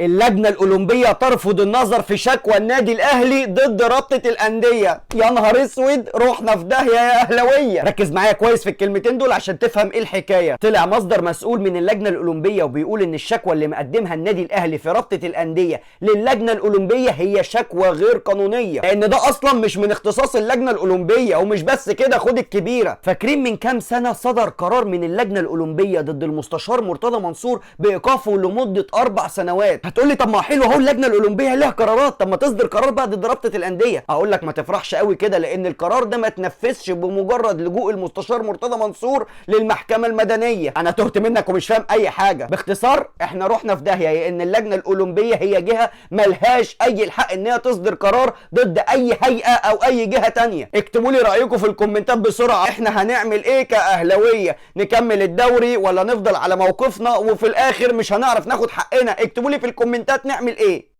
اللجنة الأولمبية ترفض النظر في شكوى النادي الأهلي ضد رابطة الأندية. يا نهار اسود، رحنا في داهية يا أهلاوية. ركز معايا كويس في الكلمتين دول عشان تفهم ايه الحكاية. طلع مصدر مسؤول من اللجنة الأولمبية وبيقول إن الشكوى اللي مقدمها النادي الأهلي في رابطة الأندية للجنة الأولمبية هي شكوى غير قانونية، لأن ده أصلا مش من اختصاص اللجنة الأولمبية. ومش بس كده، خد الكبيرة. فاكرين من كام سنة صدر قرار من اللجنة الأولمبية ضد المستشار مرتضى منصور بإيقافه لمدة 4 سنوات؟ هتقول لي طب ما حلو اهو، اللجنة الاولمبية لها قرارات، طب ما تصدر قرار بقى ضد رابطه الاندية. اقول لك ما تفرحش قوي كده، لان القرار ده ما تنفذش بمجرد لجوء المستشار مرتضى منصور للمحكمة المدنية. انا تهت منك ومش فاهم اي حاجة. باختصار احنا رحنا في داهية، لان اللجنة الاولمبية هي جهة ملهاش اي الحق ان هي تصدر قرار ضد اي هيئة او اي جهة تانية. اكتبوا لي رايكم في الكومنتات بسرعة، احنا هنعمل ايه كاهلاويه؟ نكمل الدوري ولا نفضل على موقفنا وفي الاخر مش هنعرف ناخد حقنا؟ اكتبوا لي في الكومنتات نعمل ايه.